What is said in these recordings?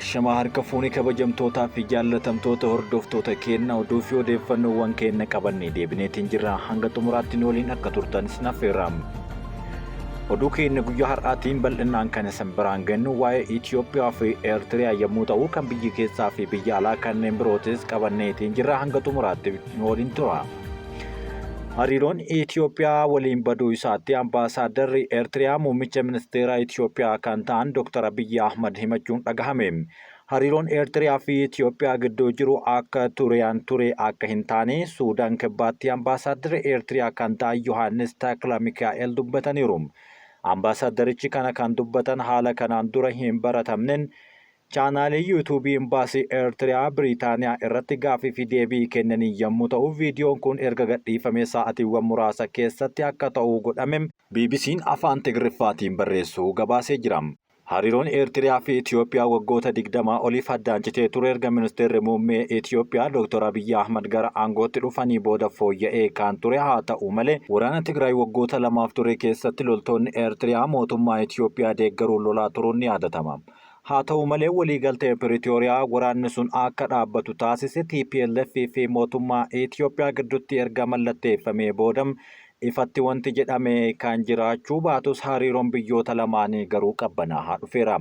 Ashamaa harka fuunee kabajamtootaa fi jaallatamtoota hordoftoota keenna, oduu fi odeeffannoowwan keenna qabannee deebineetiin jirra. Hanga xumuraatti nu waliin akka turtan isin affeerra. Oduu keenya guyyaa har'aatiin bal'inaan kan isin biraan geennu waa'ee Itoophiyaa fi Eertiriyaa yommuu ta'u, kan biyya keessaa fi biyya alaa kanneen birootis qabanneetiin jirra. Hanga xumuraatti nu waliin tura. Hariiroon Itoophiyaa waliin baduu isaatti Ambaasaaddarri Eertiriyaa muummicha ministeeraa Itoophiyaa kan ta'an Dr. Abiyyi Ahmad himachuun dhagahame. Hariiroon Eertiriyaa fi Itoophiyaa gidduu jiru akka tureyaan ture akka hin taane Suudaan Kibbaatti Ambaasaaddarri Eertiriyaa kan ta'an Yohaannis Takla Mikaa'el dubbataniiru. Ambaasaaddarichi kana kan dubbatan haala kanaan dura hin baratamnen Chaanaalii Yuutuubii Imbaasii Eertiriyaa Biriitaaniyaa irratti gaaffii fi deebii kennaniin yommuu ta'u, viidiyoon kun erga gadhiifamee sa'atiiwwan muraasa keessatti akka ta'u godhame BBC'n Afaan Tigriffaatiin barreessu gabaasee jira. Hariiroon Eertiriyaa fi Itoophiyaa waggoota 20 oliif addaan citee ture erga Ministeerri Muummee Itoophiyaa Dooktar Abiyyi Ahmad gara aangootti dhufanii booda fooyya'ee kan ture haa ta'u malee, waraana Tigraay waggoota lamaaf ture keessatti loltoonni Eertiriyaa mootummaa Itoophiyaa deeggaruun lolaa turuun ni yaadatama. Haa ta'u malee waliigaltee Piriitooriyaa waraanni sun akka dhaabbatu taasise tplf fi mootummaa Itoophiyaa gidduutti erga mallatteeffamee booda ifatti wanti jedhame kan jiraachuu baatus hariiroon biyyoota lamaanii garuu qabbanaahaa dhufeera.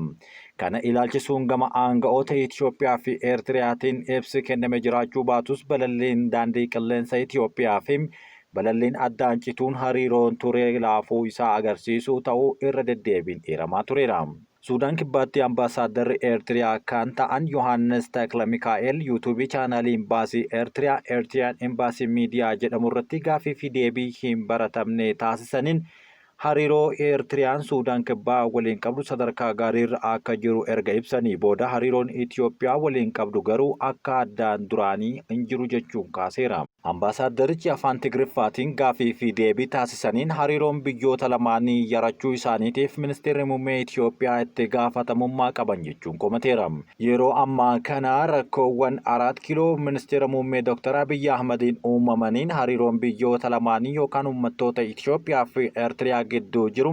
Kana ilaalchisuun gama aanga'oota Itoophiyaa fi Eertiriyaatiin ibsi kenname jiraachuu baatus balalliin daandii qilleensa Itoophiyaa fi balalliin addaan cituun hariiroon ture laafuu isaa agarsiisuu ta'uu irra deddeebiin eeramaa tureera. Suudaan Kibbaatti Ambaasaaddarri Eertiriyaa kan ta'an Yohaannis Taklamikaa'el Yuutuubii chaanaalii Imbaasii Eertiriyaa Eritrean Embassy Media jedhamu irratti gaaffii fi deebii hin baratamne taasisaniin hariiroo Eertiriyaan Suudaan Kibbaa waliin qabdu sadarkaa gaariirra akka jiru erga ibsanii booda hariiroon Itoophiyaa waliin qabdu garuu akka addaan duraanii hin jiru jechuun kaaseera. Ambaasaaddarichi Afaan Tigriffaatiin gaaffii fi deebii taasisaniin hariiroon biyyoota lamaanii yarachuu isaaniitiif Ministeerri Muummee Itiyoophiyaa itti gaafatamummaa qaban jechuun komateera. Yeroo ammaa kana rakkoowwan Araat Kiiloo Ministeera Muummee Dr. Abiyyi Ahmadiin uumamaniin hariiroon biyyoota lamaanii yookaan uummattoota Itiyoophiyaa fi Eertiriyaa gidduu jiru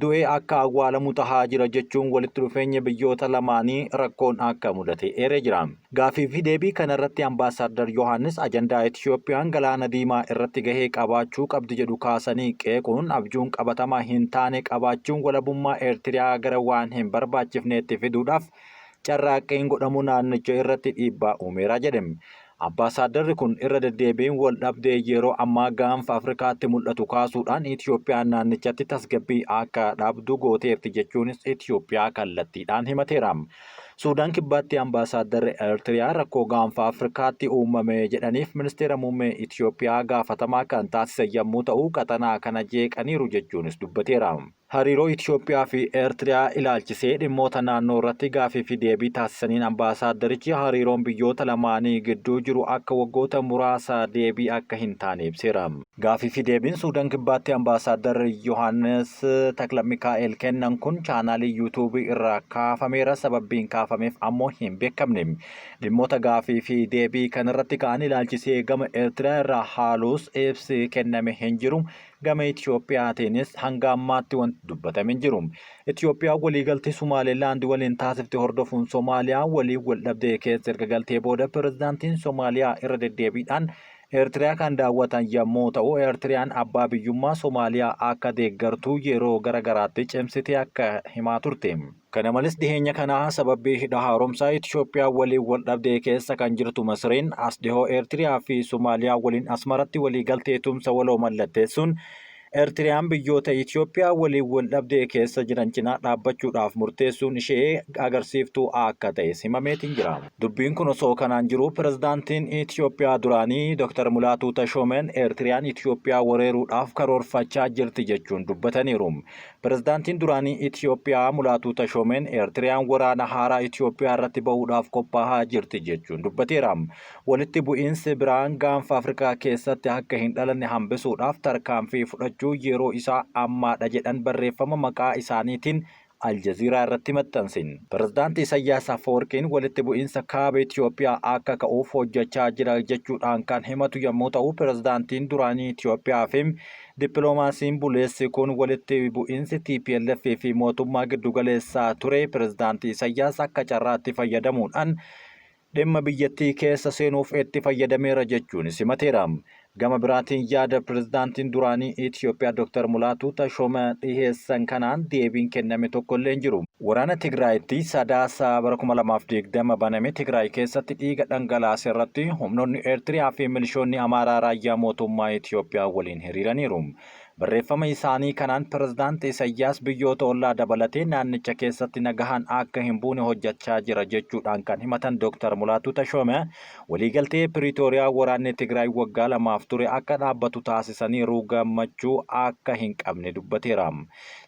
du'ee akka awwaalamu tahaa jira jechuun walitti dhufeenya biyyoota lamaanii rakkoon akka mudate eeree jira. Gaaffii fi deebii kana irratti Ambaasaaddar Yohaannis ajandaa Itiyoophiyaan Galaana Diimaa irratti gahee qabaachuu qabdi jedhu kaasanii qeequun abjuun qabatamaa hin taane qabaachuun walabummaa Eertiriyaa gara waan hin barbaachifneetti fiduudhaaf carraaqqiin godhamu naannicha irratti dhiibbaa uumeera jedhe. Ambaasaaddarri kun irra deddeebiin wal dhabdee yeroo ammaa gaanfa Afrikaatti mul'atu kaasuudhaan Itiyoophiyaan naannichatti tasgabbii akka dhabdu gooteerti jechuunis Itiyoophiyaa kallattiidhaan himateera. Suudaan Kibbaatti Ambaasaaddarri Eertiriyaa rakkoo gaanfa Afrikaatti uumame jedhaniif Ministeera Muummee Itiyoophiyaa gaafatamaa kan taasisan yammuu ta'u, qaxanaa kana jeeqaniiru jechuunis dubbateera. Hariiroo Itiyoophiyaa fi Eertiriyaa ilaalchisee dhimmoota naannoo irratti gaaffii fi deebii taasisaniin Ambaasaaddarichi hariiroon biyyoota lamaanii gidduu jiru akka waggoota muraasa deebii akka hin taane ibseera. Gaaffii fi deebiin Suudan Kibbaatti Ambaasaaddarri Yohaannis Taklamikaa'el kennan kun chaanaalii Yuutuubii irraa kaafameera. Sababbiin kaafameef ammoo hin beekamne. Dhimmoota gaaffii fi deebii kanarratti ka'an ilaalchisee gama Eertiriyaa irraa haalus ibsi kenname hin jiru. Gama Itoophiyaatiinis hanga ammaatti wanti dubbatame hin jiru. Itoophiyaan waliigaltee Sumaaleelaand waliin taasifte hordofuun Somaaliyaa waliin waldhabdee keessa erga galtee booda pirezidaantiin Somaaliyaa irra deddeebiidhaan Eertiriyaa kan daawwatan yammuu ta'u, Eertiriyaan abbaa biyyummaa Somaaliyaa akka deeggartu yeroo gara garaatti cimsitee akka himaa turte. Kana malees dhiheenya kana sababbii hidha haaromsaa Itoophiyaa waliin waldhabdee keessa kan jirtu Masriin as dhihoo Eertiriyaa fi Somaaliyaa waliin Asmaratti waliigaltee tumsa waloo mallatteessuun Eertiriyaan biyyoota Itoophiyaa waliin waldhabdee keessa jiran cinaa dhaabbachuudhaaf murteessuun ishee agarsiiftuu akka ta'es himameetiin jira. Dubbiin kun osoo kanaan jiruu pirezidaantiin Itoophiyaa duraanii Dr. Mulaatuu Tashoomeen Eertiriyaan Itoophiyaa wereeruudhaaf karoorfachaa jirti jechuun dubbataniiru. Pirezidaantiin duraanii Itoophiyaa Mulaatuu Tashoomeen Eertiriyaan waraana haaraa Itoophiyaa irratti bahuudhaaf qophaahaa jirti jechuun dubbateera. Walitti bu'iinsi biraan gaanfa Afrikaa keessatti akka hin dhalanne hambisuudhaaf tarkaanfii fudhachuu yeroo isaa ammaadha jedhan barreeffama maqaa isaaniitiin Aljaziiraa irratti maxxanse. Pirezidaanti Isayyaas Afawarqiin walitti bu'iinsa kaaba Itoophiyaa akka ka'uuf hojjechaa jira jechuudhaan kan himatu yommuu ta'u, pirezidaantiin duraanii Itoophiyaa fi dippiloomaasiin buleessi kun walitti bu'iinsi TPLF fi mootummaa giddugaleessaa ture pirezidaanti Isayyaas akka carraatti fayyadamuudhaan dhimma biyyattii keessa seenuuf itti fayyadameera jechuun simateera. Gama biraatiin yaada pirezidaantiin duraanii Itoophiyaa Dr. Mulaatuu Tashooma dhiheessan kanaan deebiin kenname tokkollee hin jiru. Waraana Tigraayitti Sadaasa bara 2020 baname Tigraay keessatti dhiiga dhangalaase irratti humnoonni Eertiriyaa fi milishoonni Amaaraa raayyaa mootummaa Itoophiyaa waliin hiriiraniiru. Barreeffama isaanii kanaan Pirezidaanti Isayyaas biyyoota ollaa dabalatee naannicha keessatti nagahaan akka hin buune hojjechaa jira jechuudhaan kan himatan Dr. Mulaatuu Tashoome waliigaltee Piriitooriyaa waraanni Tigraay waggaa lamaaf ture akka dhaabbatu taasisaniiru gammachuu akka hin qabne dubbateera.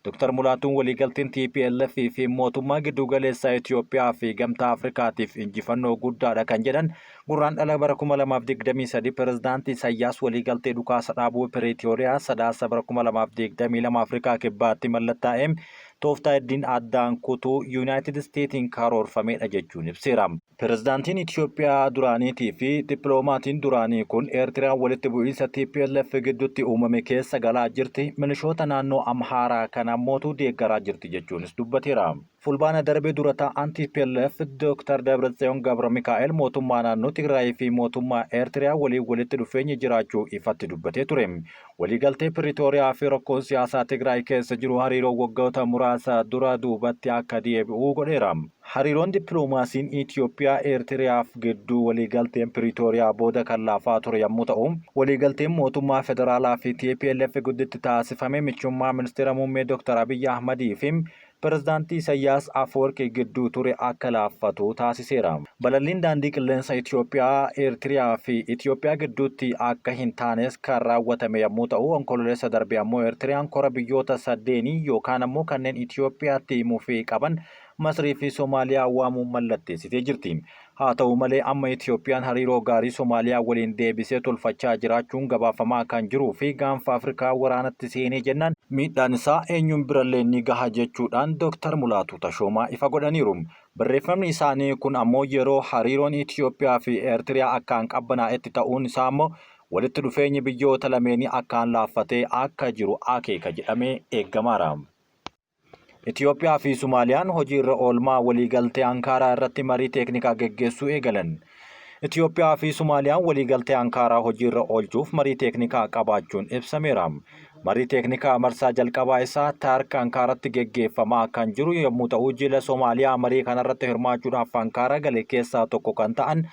Dr. Mulaatuun waliigalteen TPLF fi mootummaa giddugaleessaa Itoophiyaa fi Gamtaa Afrikaatiif injifannoo guddaadha kan jedhan Gurraandhala bara 2023 Pirezidaanti Isayyaas waliigaltee dhukaasa dhaabuu Piriitooriyaa Sadaasa bara 2022 Afrikaa Kibbaatti mallattaa'e tooftaa ittiin addaan kutuu Yuunaayitid Isteetiin karoorfamedha jechuun ibseera. Pirezidaantiin Itoophiyaa duraaniitii fi dippiloomaatiin duraanii kun Eertiraan walitti bu'iinsa TPLF gidduutti uumame keessa galaa jirti, milishoota naannoo Amhaaraa kana ammootu deeggaraa jirti jechuunis dubbateera. Fulbaana darbe dura taa'aan TPLF Dr. Dabratsiyoon Gabra Mikaa'el mootummaa naannoo Tigraay fi mootummaa Eertiriyaa waliin walitti dhufeenyi jiraachuu ifatti dubbatee ture. Waliigaltee Piriitooriyaa fi rakkoon siyaasaa Tigraay keessa jiru hariiroo waggoota muraasa dura duubatti akka deebi'u godheera. Hariiroon dippiloomaasiin Itoophiyaa Eertiriyaaf gidduu waliigalteen Piriitooriyaa booda kan laafaa ture yommuu ta'u, waliigalteen mootummaa federaalaa fi TPLF gidduutti taasifame michummaa ministeera muummee Dr. Abiyyi Ahmadii fi Pirezidaantii Isayyaas Afwerqii gidduu ture akka laaffatu taasiseera. Balalliin daandii qilleensa Itoophiyaa, Eertiriyaa fi Itoophiyaa gidduutti akka hin taanes kan raawwatame yommuu ta'u, onkololeessa darbe ammoo Eertiriyaan kora biyyoota sadeenii yookaan ammoo kanneen Itoophiyaatti mufii qaban Masrii fi Somaaliyaa waamuun mallatteessitee jirti. Haa ta'u malee amma Itoophiyaan hariiroo gaarii Somaaliyaa waliin deebisee tolfachaa jiraachuun gabaafamaa kan jiruu fi gaanfa Afrikaa waraanatti seenee jennaan miidhaan isaa eenyuun birallee ni gaha jechuudhaan Dr. Mulaatuu Tashoomaa ifa godhaniiru. Barreeffamni isaanii kun ammoo yeroo hariiroon Itoophiyaa fi Eertiriyaa akkaan qabbanaa'etti ta'uun isaa ammoo walitti dhufeenyi biyyoota lameenii akkaan laaffatee akka jiru akeeka jedhamee eeggamaara. Itoophiyaa fi Sumaaliyaan hojiirra oolmaa waliigaltee Ankaaraa irratti marii teeknikaa geggeessuu eegalan. Itoophiyaa fi Sumaaliyaan waliigaltee Ankaaraa hojiirra oolchuuf marii teeknikaa qabaachuun ibsameera. Marii teeknikaa marsaa jalqabaa isaa Tark Ankaaratti geggeeffamaa kan jiru yommuu ta'u, jila Somaaliyaa marii kanarratti hirmaachuudhaaf Ankaaraa gale keessaa tokko kan ta'an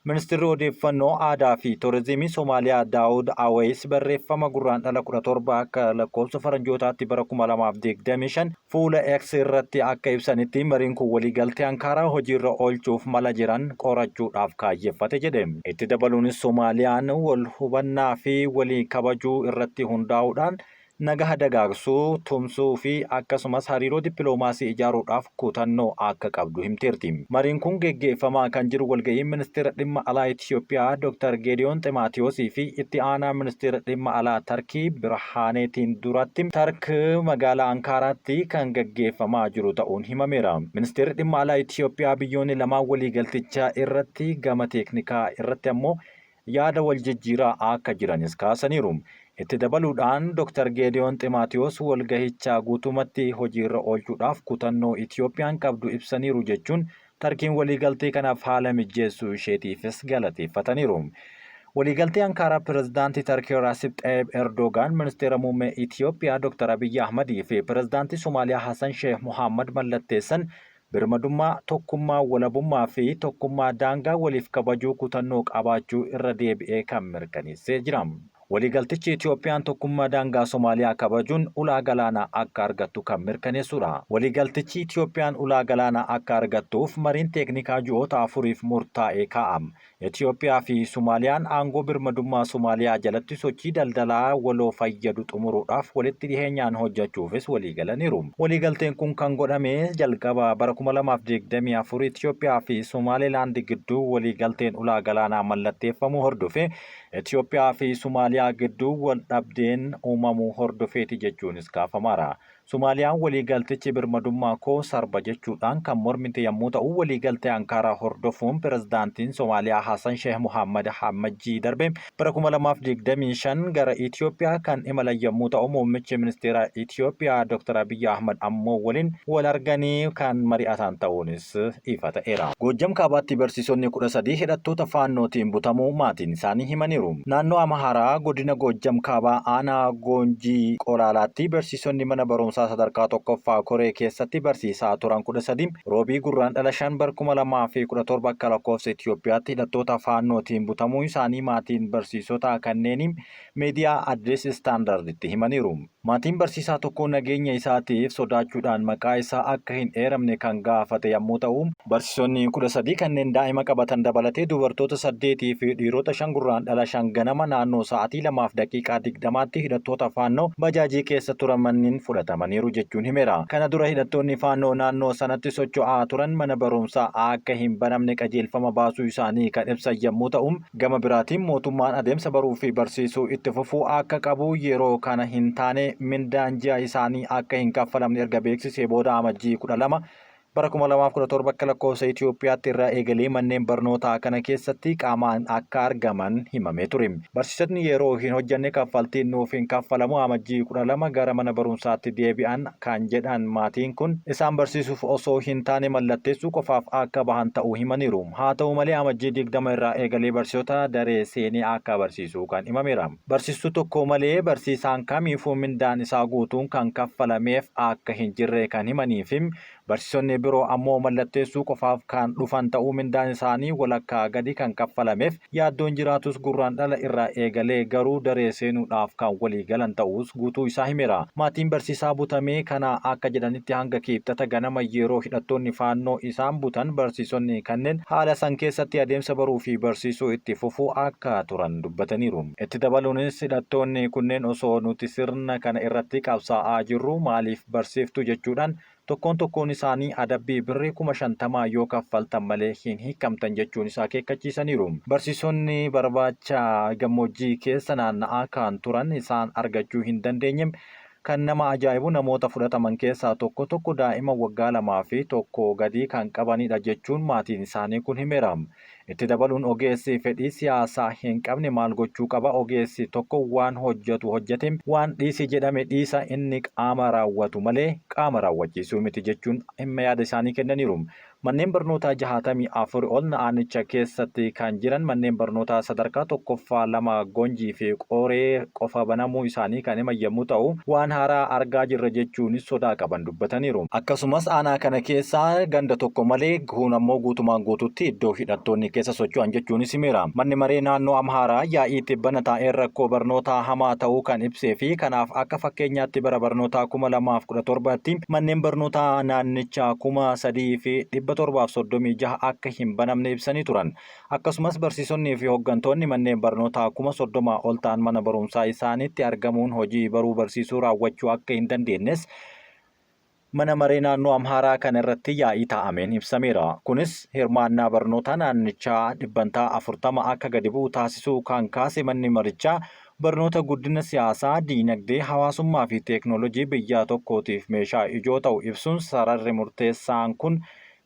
Ministeerri odeeffannoo aadaa fi turizimii Somaaliyaa Daawud Aweys barreeffama Gurraandhala 17 akka lakkoofsa faranjootaatti bara 2025 fuula X irratti akka ibsanitti mariin kun waliigaltee Ankaaraa hojiirra oolchuuf mala jiran qorachuudhaaf kaayyeffate jedhe. Itti dabaluunis Somaaliyaan wal hubannaa fi walii kabajuu irratti hundaa'uudhaan nagaha dagaagsuu, tumsuu fi akkasumas hariiroo dippiloomaasii ijaaruudhaaf kutannoo akka qabdu himteerti. Mariin kun geggeeffamaa kan jiru walga'iin ministeera dhimma alaa Itoophiyaa Dr. Geediyoon Ximaatiyoosii fi itti aanaa ministeera dhimma alaa Tarkii Birhaaneetiin duratti Tark magaalaa Ankaaraatti kan geggeeffamaa jiru ta'uun himameera. Ministeerri dhimma alaa Itoophiyaa biyyoonni lamaan waliigaltichaa irratti gama teeknikaa irratti ammoo yaada wal jijjiiraa akka jiranis kaasaniiru. Itti dabaluudhaan Dr. Geediyoon Ximaatiyoos walgahichaa guutumatti hojiirra oolchuudhaaf kutannoo Itoophiyaan qabdu ibsaniiru jechuun Tarkiin waliigaltee kanaaf haala mijeessuu isheetiifis galateeffataniiru. Waliigaltee Ankaaraa Pirezidaantii Tarkii Raasib Xayyib Erdogaan, ministeera muummee Itoophiyaa Dr. Abiyyi Ahmadii fi Pirezidaantii Somaaliyaa Hassan Sheekh Muhammad mallatteessan birmadummaa, tokkummaa, walabummaa fi tokkummaa daangaa waliif kabajuu kutannoo qabaachuu irra deebi'ee kan mirkaneessee jira. Waliigaltichi Itoophiyaan tokkummaa daangaa Somaaliyaa kabajuun ulaa galaanaa akka argattu kan mirkaneessudha. Waliigaltichi Itoophiyaan ulaa galaanaa akka argattuuf mariin teeknikaa ji'oota afuriif murtaa'ee kaa'am. Itoophiyaa fi Somaaliyaan aangoo birmadummaa Somaaliyaa jalatti sochii daldalaa waloo fayyadu xumuruudhaaf walitti dhiheenyaan hojjechuufis waliigalaniiru. Waliigalteen kun kan godhame jalqaba bara 2024 Itoophiyaa fi Somaalilaand gidduu waliigalteen ulaa galaanaa mallatteeffamuu hordofee Itoophiyaa fi Somaaliyaa gidduu wal dhabdeen uumamuu hordofeeti jechuunis kaafamaara. Somaaliyaan waliigaltichi birmadummaa koo sarba jechuudhaan kan mormite yammuu ta'u, waliigaltee Ankaaraa hordofuun Pirezidaantiin Somaaliyaa Hasan Sheeh Mohaammad Amajjii darbe bara 2025 gara Itoophiyaa kan imalan yammuu ta'u, Muummichi Ministeeraa Itoophiyaa Dr. Abiyyi Ahmad ammoo waliin wal arganii kan mari'atan ta'uunis ifa ta'eera. Goojjam Kaabaatti barsiisonni 13 hidhattoota Faannootiin butamuu maatiin isaanii himaniiru. Naannoo Amhaaraa godina Goojjam Kaabaa aanaa Goonjii Qolaalaatti barsiisonni mana barumsaa sadarkaa 1ffaa Koree keessatti barsiisaa turan 13 Roobii Gurraandhala 5 bar 2017 akka lakkoofsa Itiyoophiyaatti hidhattoota Faannootiin butamuu isaanii maatiin barsiisota kanneenii miidiyaa Addis Standard'tti himaniiru. Maatiin barsiisaa tokkoo nageenya isaatiif sodaachuudhaan maqaa isaa akka hin eeramne kan gaafate yammuu ta'u, barsiisonni 13 kanneen daa'ima qabatan dabalatee dubartoota 8 fi dhiirota 5 Gurraandhala 5 ganama naannoo sa'aatii 2:20tti hidhattoota Faannoo bajaajii keessa turamaniin fudhatamaniiru jechuun himeera. Kana dura hidhattoonni Faannoo naannoo sanatti socho'aa turan mana barumsaa akka hin banamne qajeelfama baasuu isaanii kan ibsan yammuu ta'u, Gama biraatiin mootummaan adeemsa baruu fi barsiisuu itti fufuu akka qabu yeroo kana hin taane mindaan ji'a isaanii akka hin kaffalamne erga beeksisee booda Amajjii 12 bara 2017 akka lakkoofsa Itoophiyaatti irraa eegalee manneen barnootaa kana keessatti qaamaan akka argaman himamee ture. Barsiisotni yeroo hin hojjanne kaffaltiin nuuf hin kaffalamu Amajjii 12 gara mana barumsaatti deebi'an kan jedhan maatiin kun, isaan barsiisuuf osoo hin taane mallatteessuu qofaaf akka bahan ta'uu himaniiru. Haa ta'u malee Amajjii 20 irraa eegalee barsiisota daree seenee akka barsiisu kan himameera. Barsiistuu tokko malee barsiisaan kamiifuu mindaan isaa guutuun kan kaffalameef akka hin jirre kan himanii fi Barsiisonni biroo ammoo mallatteessuu qofaaf kan dhufan ta'uu mindaan isaanii walakkaa gadi kan kaffalameef yaaddoon jiraatus Gurraandhala irraa eegalee garuu daree seenuudhaaf kan walii galan ta'uus guutuu isaa himeera. Maatiin barsiisaa butamee kanaa akka jedhanitti hanga Kiibxata ganama yeroo hidhattoonni Faannoo isaan butan barsiisonni kanneen haala san keessatti adeemsa baruu fi barsiisuu itti fufuu akka turan dubbataniiru. Itti dabaluunis hidhattoonni kunneen osoo nuti sirna kana irratti qabsaa'aa jirruu maaliif barsiiftu jechuudhaan Tokkoon tokkoon isaanii adabbii birrii 50,000 yoo kaffaltan malee hin hiikamtan jechuunis akeekkachiisaniiru. Barsiisonni barbaacha gammoojjii keessa naanna'aa kan turan isaan argachuu hin dandeenye. Kan nama ajaa'ibu namoota fudhataman keessaa tokko tokko daa'ima waggaa lamaa fi tokkoo gadii kan qabanidha jechuun maatiin isaanii kun himeera. Itti dabaluun ogeessi fedhii siyaasaa hin qabne maal gochuu qaba? Ogeessi tokko waan hojjetu hojjetee waan dhiisi jedhame dhiisa, inni qaama raawwatu malee qaama raawwachiisuu miti jechuun dhimma yaada isaanii kennaniiru. Manneen barnootaa 64 ol naannicha keessatti kan jiran manneen barnootaa sadarkaa 1ffaa 2 Gonjii fi Qoree qofa banamuu isaanii kan himan yommuu ta'u, waan haaraa argaa jirra jechuunis sodaa qaban dubbataniiru. Akkasumas aanaa kana keessaa ganda tokko malee kun ammoo guutumaan guututti iddoo hidhattoonni keessa socho'an jechuunis himeera. Manni maree naannoo Amhaaraa yaa'ii tibbana taa'een rakkoo barnootaa hamaa ta'uu kan ibsee fi kanaaf akka fakkeenyaatti bara barnootaa 2017tti manneen barnootaa naannichaa 3,736 akka hin banamne ibsanii turan. Akkasumas barsiisonnii fi hoggantoonni manneen barnootaa 30,000 ol ta'an mana barumsaa isaaniitti argamuun hojii baruu barsiisuu raawwachuu akka hin dandeenyes Mana Maree Naannoo Amhaaraa kana irratti yaa'ii taa'ameen ibsameera. Kunis hirmaannaa barnootaa naannichaa dhibbantaa 40 akka gadi bu'u taasisuu kan kaase manni marichaa, barnoota guddina siyaasaa, diinagdee, hawaasummaa fi teeknoolojii biyyaa tokkootiif meeshaa ijoo ta'u ibsuun sararri murteessaan kun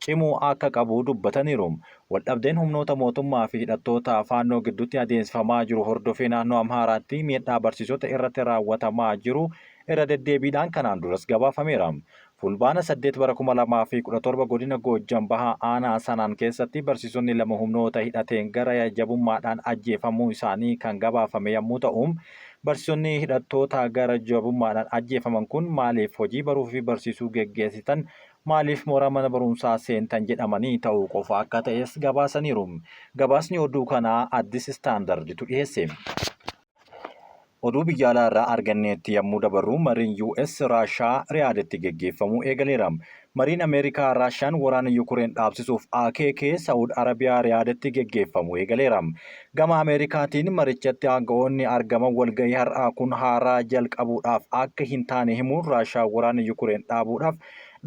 cimuu akka qabu dubbataniiru. Waldhabdeen humnoota mootummaa fi hidhattoota Faannoo gidduutti adeemsifamaa jiru hordofee naannoo Amhaaraatti miidhaa barsiisota irratti raawwatamaa jiru irra deddeebiidhaan kanaan duras gabaafameera. Fulbaana 8 bara 2017 godina Goojjam Bahaa aanaa Sanaan keessatti barsiisonni lama humnoota hidhateen gara jabummaadhaan ajjeefamuu isaanii kan gabaafame yammuu ta'u, barsiisonni hidhattoota gara jabummaadhaan ajjeefaman kun maaliif hojii baruu fi barsiisuu geggeessitan, maaliif mooraa mana barumsaa seentan jedhamanii ta'uu qofa akka ta'es gabaasaniiru. Gabaasni oduu kanaa Addis Standard'tu dhiheesse. Oduu biyya alaa irraa arganneetti yammuu dabarru mariin US Raashaa Riyaaditti geggeeffamuu eegaleera. Mariin Ameerikaa Raashaan waraana Yukureen dhaabsisuuf akeeke Sa'ud Arabiyaa Riyaaditti geggeeffamuu eegaleera. Gama Ameerikaatiin marichatti aanga'oonni argaman walgahii har'aa kun haaraa jalqabuudhaaf akka hin taane himuun Raashaan waraana Yukureen dhaabuudhaaf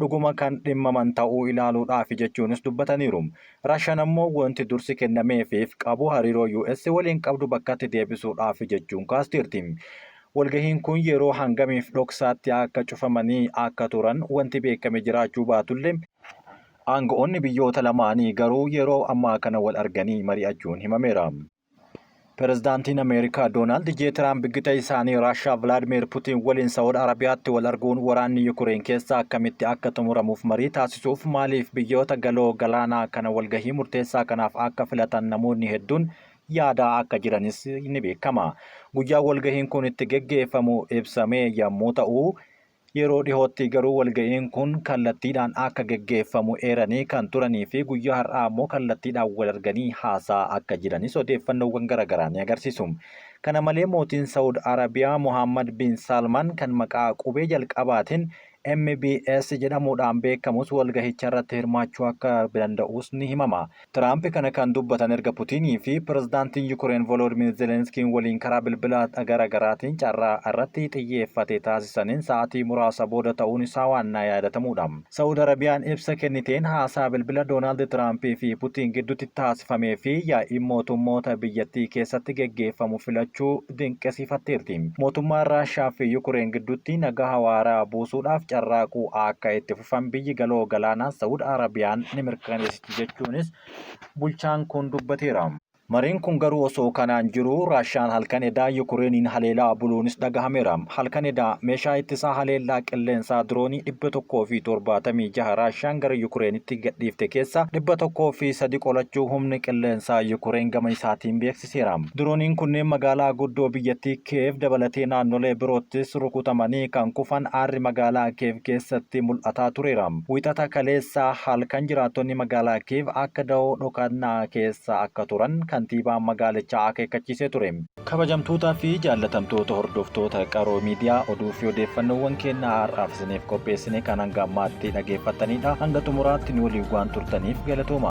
dhuguma kan dhimmaman ta'uu ilaaluudhaafi jechuunis dubbataniiru. Raashaan ammoo wanti dursi kennameefiif qabu hariiroo US waliin qabdu bakkatti deebisuudhaafi jechuun kaasteerti. Walgahiin kun yeroo hangamiif dhoksaatti akka cufamanii akka turan wanti beekame jiraachuu baatullee aanga'oonni biyyoota lamaanii garuu yeroo ammaa kana wal arganii mari'achuun himameera. Pirezidaantiin Ameerikaa Doonaald J. Tiraamp gita isaanii Raashaa Vilaadimeer Putiin waliin Saawud Arabiyaatti wal arguun waraanni Yukureen keessa akkamitti akka xumuramuuf marii taasisuuf maaliif biyyoota galoo galaanaa kana walgahii murteessaa kanaaf akka filatan namoonni hedduun yaadaa akka jiranis ni beekama. Guyyaa walgahiin kun itti geggeeffamu ibsamee yommuu ta'u, yeroo dhihootti garuu walga'iin kun kallattiidhaan akka geggeeffamu eeranii kan turanii fi guyyaa har'aa immoo kallattiidhaan wal arganii haasaa akka jiranis odeeffannoowwan garaagaraa ni agarsiisu. Kana malee mootiin Saawud Arabiyaa Muhammad bin Salman kan maqaa qubee jalqabaatiin MBS jedhamuudhaan beekamus walgahicha irratti hirmaachuu akka danda'us ni himama. Tiraamp kana kan dubbatan erga Putinii fi pirezidaantiin Yukureen Volodimir Zelenskiin waliin karaa bilbila garaagaraatiin carraa irratti xiyyeeffate taasisaniin sa'aatii muraasa booda ta'uun isaa waan na yaadatamudha. Saawud Arabiyaan ibsa kenniteen haasaa bilbila Doonaald Tiraampii fi Putiin gidduutti taasifamee fi yaa'iin mootummoota biyyattii keessatti geggeeffamu filachuu dinqisiifatteerti. Mootummaan Raashaa fi Yukureen gidduutti nagaa waaraa buusuudhaaf carraaquu akka itti fufan biyyi galoo galaanaa Saawud Arabiyaan ni mirkaneessiti jechuunis bulchaan kun dubbateera. Mariin kun garuu osoo kanaan jiru Raashaan halkan edaa Yukureeniin haleelaa buluunis dhagahameera. Halkan edaa meeshaa ittisaa haleellaa qilleensaa diroonii 176 Raashaan gara Yukureenitti gadhiifte keessa 103 qolachuu humni qilleensaa Yukureen gama isaatiin beeksiseera. Dirooniin kunneen magaalaa guddoo biyyattii Kiyev dabalatee naannolee biroottis rukutamanii kan kufan aarri magaalaa Kiyev keessatti mul'ataa tureera. Wixata kaleessaa halkan jiraattonni magaalaa Kiyev akka da'oo dhokannaa keessa akka turan kantiibaan magaalichaa akeekkachiisee ture. Kabajamtootaa fi jaallatamtoota hordoftoota Qaroo Miidiyaa, oduu fi odeeffannoowwan keenya har'aaf isiniif qopheessine kan hanga ammaatti dhageeffattanidha. Hanga xumuraatti nu waliin waan turtaniif galatooma.